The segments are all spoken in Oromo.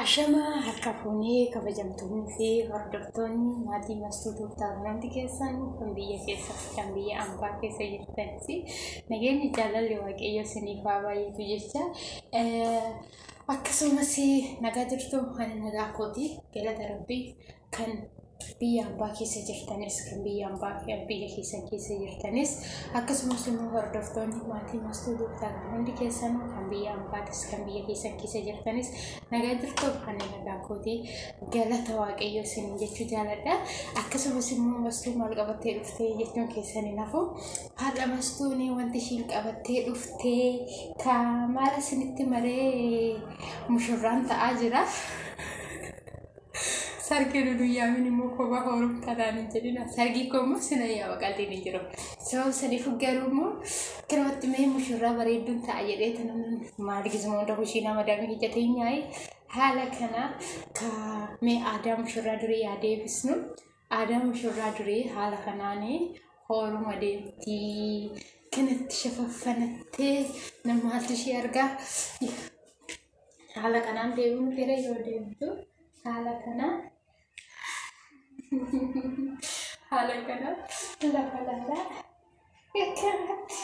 Ashamaa harka fuunee kabajamtoonni fi hordoftoonni maatii Mastuu Tooftaa hundi keessan kan biyya keessas kan biyya ambaa keessa jirtanis nageenyi jaalalli Waaqayyo isiniif haa baay'atu jecha. Akkasumas nagaa jirtu, ani nagaa kooti, galata Rabbii. Kan biyya ambaa keessa jirtanis, kan biyya ambaa biyya keessan keessa jirtanis, akkasumas immoo hordoftoonni maatii Mastuu Tooftaa kan hundi keessanuu kan biyya ambaatis kan biyya keessan keessa jirtanis nagaa jirtu, ani nagaa kooti, galata Waaqayyo isiniin jechuu jaaladha. Akkasumas immoo Mastuu maal qabattee dhuftee jechuun keessan hin hafu. Har'a Mastuun wanti ishiin qabattee dhuftee ka maal isinitti maree mushurraan ta'aa jira. Sargii nu yaamin immoo kophaa horumtaadhaan hin jedhina. Sargii koo immoo sina yaama qalliin hin jiru. Sababa saniif garuu immoo kanumatti mee mushurraa bareedduun ta'a jedhee tanan maal gizmoo hunda kushiinaa madaamii hojjetee nyaa'e haala kana ka mee aadaa mushurraa durii yaa deebisnu. Aadaa mushurraa durii haala kanaan hooruma deemtii. Kanatti shafaffanattee namaatu ishee argaa. Haala kanaan deemuun fedha yoo deemtu haala kana lafa laalaa akkanatti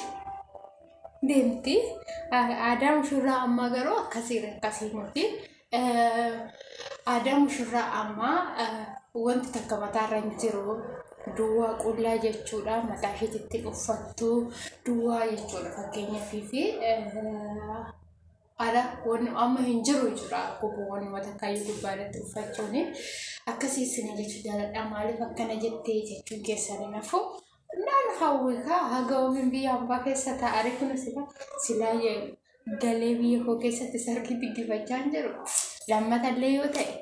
deemti. Aadaa mushurraa ammaa garuu akkasii akkasii miti. Aadaa mushurraa ammaa wanti takka mataarra hin jiru. Duwwaa qullaa jechuudha. Mataa isheetitti uffattu duwwaa jechuudha fakkeenyaaf fi ala wanni amma hin jiru jechuudha. Goboowwan matakaayyuu gubbaarratti uffachuun akkasii isin jechuu jaaladha. Maaliif akkana jettee jechuun keessan hin hafu. Naan hawwikaa haga oomin biyya ambaa keessa taa'are kun silaa galee biyya koo keessatti sargii diggifachaa hin jiru. Lammatallee yoo ta'e.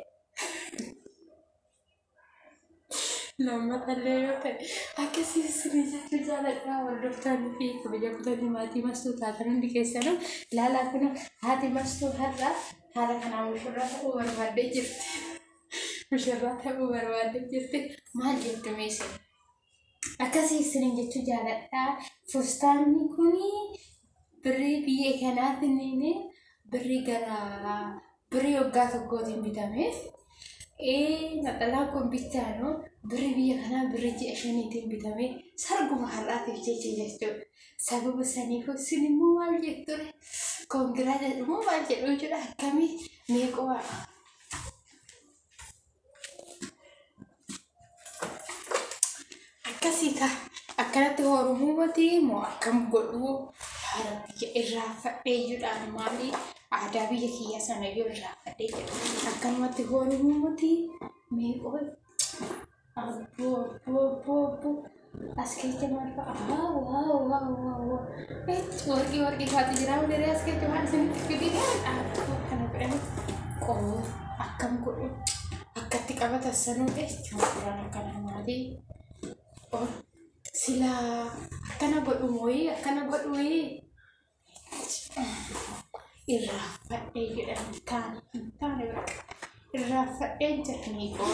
Lammatallee yoo ta'e akkasii isin jechuu jaaladha. Hordoftoonni fi kabajamtoonni maatii Mastuu taatan hundi keessanuu ilaalaa kun haati Mastuu har'a haala kanaan mushurraa ta'uu barbaaddee jirti. Mushurraa ta'uu barbaaddee jirti. Maal jettu mee isin? Akkasii isin jechuu jaaladha. Fustaanni kun birrii biyya kanaatiin birrii gara birrii waggaa tokkootiin bitame. Naxalaan kun bichaanoo birrii biyya kanaa birrii ji'a shaniitiin bitame sarguma har'aatiif jecha jechuudha. Sababa saniif isin immoo maal jetture? Koongiraa jedhu maal jedhu jechuudha, akkamii meeqoo akkasii ka akkanatti horumuu mati moo akkam godhuu haala biyya irraanfadhee jedhaan maali aadaa biyya kiyyaa sana iyyuu irraanfadhee jedha. Akkanumatti horumuu mati meeqoo abboo abboo abboo abboo as keessa maal fa'a? Waaw waaw waaw waaw, warqii warqii faatu jira malee as keessa maal isinitti fidee abboo kana godhanii qoo akkam godhu akkatti qabatan sanuu jechuudha. Akkana maali silaa akkana godhu mooyii akkana godhu irraanfadhee jedhan taane hin taane bakka irraanfadhee jira meeqoo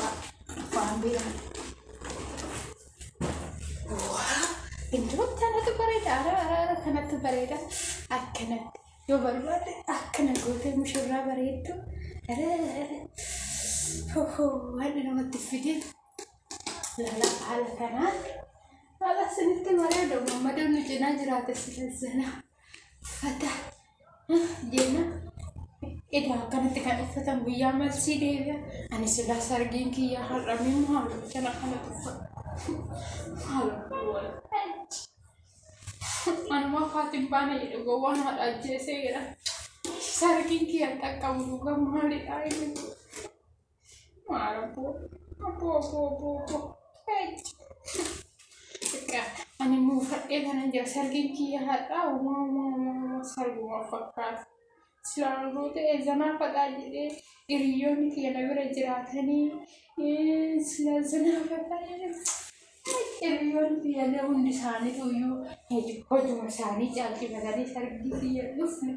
waan biraa. Waa iddoo kanatti bareeda, ara ara ara kanatti bareeda. Akkanatti yoo barbaade akkana gootee mushurraa bareeddu ara ara waan namatti fidee lala haala kanaan haala isinitti bareeda. Mammadoon nu cinaa jiraate sila zana uffata jenna. Edaa akkanatti kan uffatan guyyaa malsii deebi'a. Ani silaa sargiin kiyya har'amee maal kana kanatti uffata. Maal anuma faatiin baana jedhe gowwaan haadha ajjeesee jedha. Sargiin kiyya dhaqqabu dhugaa maalidha inni? Maal abboo abboo abboo abboo abboo. Ani muufadhee kanan jira sargiin kiyya har'aa uumaa uumaa uumaa sarguma fakkaata. Silaan ta'e zanaa fadhaa jedhee hiriyoonni kiyya na bira jiraatanii silaa zanaa fadhaa jedhee hiriyoonni kiyya hundi isaaniitu iyyuu hojuma isaanii caalchifatanii sargii kiyya dhufne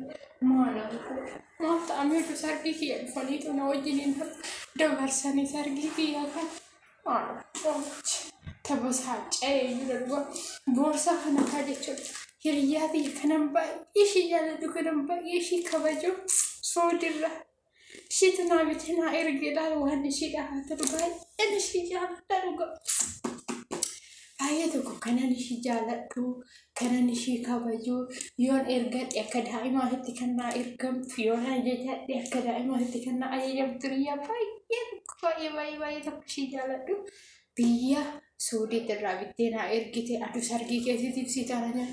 maal maal ta'ameetu sargii kiyya dhufaniitu na wajjiniin dabarsanii sargii kiyya kan maal tabasaaca'ee iyyuu dhugaa boorsaa kana kaa jechuudha. Hiriyaa tiyya kanan baay'ee ishii jaalladhu, kanan baay'ee ishii kabaju soodirra Ishiitu naa bitee naa ergee laala waan ishii dhahaatu baay'een ishii jaaladha dhugaa. Baay'ee tokko kanan ishii jaaladhu, kanan ishii kabaju, yoon ergadhe akka daa'imaatti kan naa ergamtu, yoon ajajadhe akka daa'imaatti kan naa ajajamtu biyya baay'ee tokko baay'ee baay'ee baay'ee tokko ishii jaaladhu. Biyya Suudiitti irraa bittee naa ergite aduu sargii keessiitiif si taana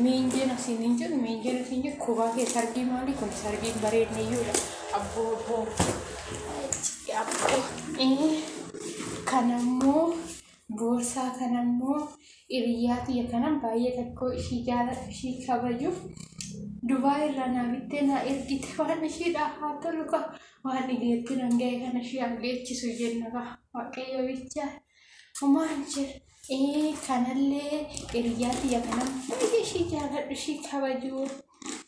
miinjeen asiin hin jiru, miinjeen asiin jiru kophaa kee sargii maali kun sargiin bareedniyyuudha. Abboo abboo abboo kanammoo boorsaa kanammoo hiriyaa tiyya kanan baay'ee tokko ishii jaaladhu ishii kabajuuf Dubaay irraa naa bittee naa ergite waan ishiidhaa haa tolu ka waan dhigeetti nan ga'e kana ishii haa geechisu jenna ka waaqayyo bichaa homaan jira. Kanallee hiriyaa tiyya kanan baay'ee ishii jaaladhu ishii kabaju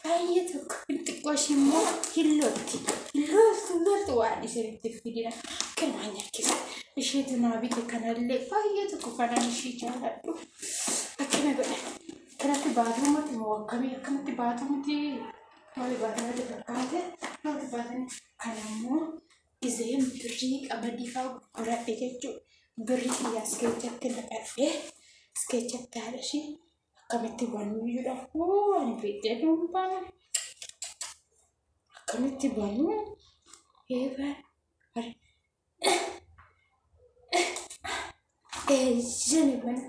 baay'ee tokko xiqqoo ishii immoo hillootti hillootti hillootti waan isinitti fidina akkanumaan nyaachisa. Isheetu naa bite kanallee baay'ee tokko kanan ishii jaaladhu akkana godhe. Kanatti baatuu miti moo akkamii akkamatti baatuu miti maali baatuu miti fakkaate maali baatanii kanammoo gizeen birrii qamadii fa'aa gurguradhe jechuudha. Birrii kiyya as keessatti naqadhee as keessatti haadha ishii akkamitti banuuyyuudha. Woo ani beektee dhuunfaan akkamitti banuu eebaan eeyyani bana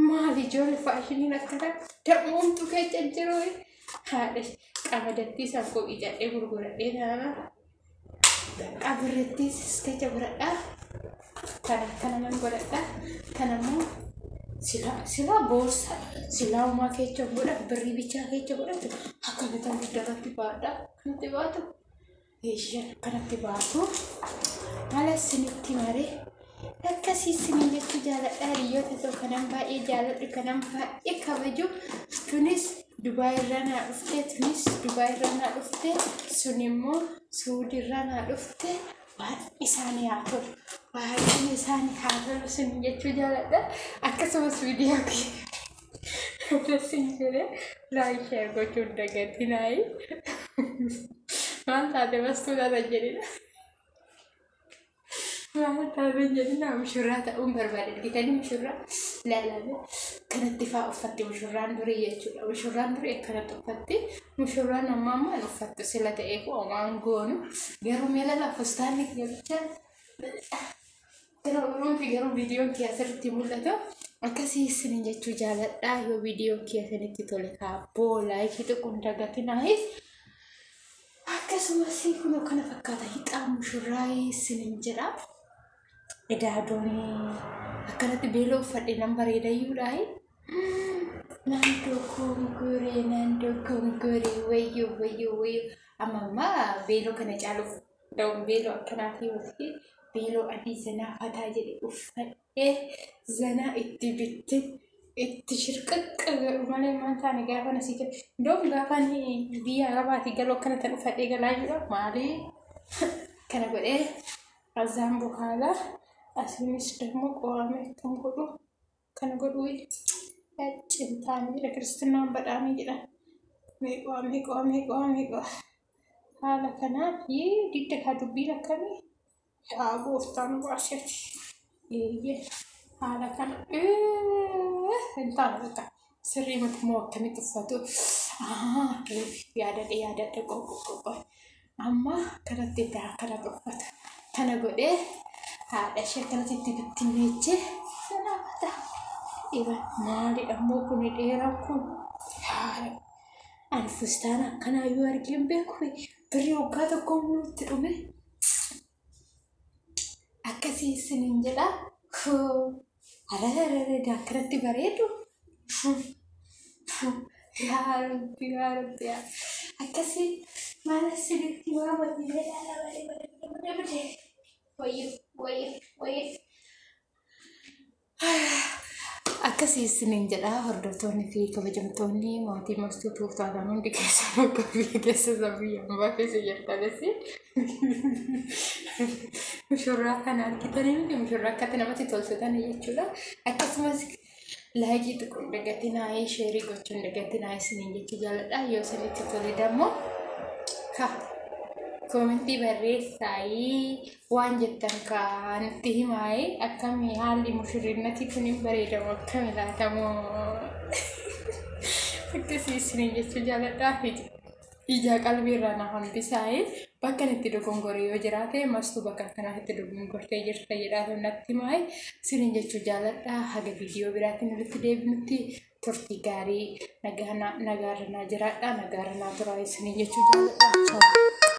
maali ijoollee faashiniin akkana dammuumtu keessa jiru haadha qamadattii san kophii cadhee gurguradhee taana qabirrittiis keessa godhadhaa kana kana nan godhadhaa kanammoo silaa silaa boorsaa silaa uumaa keessa godha birrii bichaa keessa godhatu akkamitti dugdarratti baadhaa kanatti baatu eeyyan kanatti baatu mala isinitti maree akkasii isiniin jechuu jaaladha hiriyoota ta'u kanan baay'ee jaaladhu kanan baay'ee kabaju tunis Dubaay irraa naa dhufte tunis Dubaay irraa naa dhufte sun immoo Suudii irraa naa dhufte waan isaanii haa tolu waaqni isaanii haa tolu isiniin jechuu jaaladha akkasumas viidiyoo kiyya isin jedhee like share gochuu hin dagatinaayi maal taate bastuu taata jedhina. Maal taate jedhina mushurraa ta'uun barbaade argitanii mushurraa laalame kanatti fa'aa uffatti mushurraan durii jechuudha. Mushurraan durii akkanatti uffatti mushurraan ammaa ammaan uffattu sila ta'eef homaan goonu garuu miila laffustaanni kiyya bicha garuu dhuunfi garuu viidiyoon kiyya asirratti mul'atu. Akkasii isiniin jechuu jaaladha yoo viidiyoon kiyya isinitti tole kaabboo laayikii tuquun dagatinaayi. Akkasumas kun kana fakkaata hixaa mushurraa isiniin jedha. Edaadoon akkanatti beeloo uffadhe nan bareedayyuudhaayi. Nan dogongoree nan dogongoree wayyoo wayyoo wayyoo amma ammaa beeloo kana caaluuf da'uun beeloo akkanaatii miti beeloo adii zanaa fataa jedhe uffadhee zanaa itti bitte itti shirqaqqa godhu malee maal taane gaafa nasii jedhu iddoo gaafa inni biyya arabaatii galuu akkana tan uffadhee galaa jiru maalii kana godhee azaan buhaala asiinis ደግሞ qo'ame akkam godhu kana godhu cintaanii jedha kiristinaan badhaanii jedha meeqoo meeqoo meeqoo meeqoo haala kanaan didda kaa dubbiin akkamii yaa gooftaan baaseti eeyyee haala kana hin taane bakka sirrii miti moo akkamitti uffatu yaadadhe yaadadhe qoqqoqqoqqo amma kanatti daa kanatti uffata kana godhee haadha ishee akkanatti itti bittinneechee sanaafata Iban maalidha immoo kun dheeraan kun haala ani fustaana akkanaa yoo argeen beeku birrii waggaa tokko nutti dhume akkasii isiniin jedha. Arararara akkanatti bareedu. Yaa Rabbi yaa Rabbi yaa akkasii maal isinitti waamati wayyo wayyo wayyo. Akkasii isiniin jedha hordoftoonni fi kabajamtoonni maatii mastuu tuuftaadhaan hundi keessan akka biyya keessa isa biyya ambaa keessa jirtanis mushurraa kana argitanii miti mushurraa akkatti namatti tolchitanii jechuudha. Akkasumas laayikii tuquun dagatinaa sheerii gochuun dagatinaa isiniin jechuu jaaladha. Yoo isinitti tole dammoo ka Koomentii barreessaayii waan jettan kaanitti himaayee akkamii haalli mushurrinnati kun hin bareedamu akkami laatamoo akkasii isiniin jechuu jaaladhaa fi ija qalbii irraa na hambisaayee bakka itti dogongore yoo jiraate Mastuu bakka akkanaa itti dogongortee jirta jedhaa natti himaayee isiniin jechuu jaaladhaa. Haga viidiyoo biraatiin walitti deebinutti turtii gaarii, nagaarra naa jiraadhaa, nagaarra naa turaa isiniin jechuu jaaladhaa.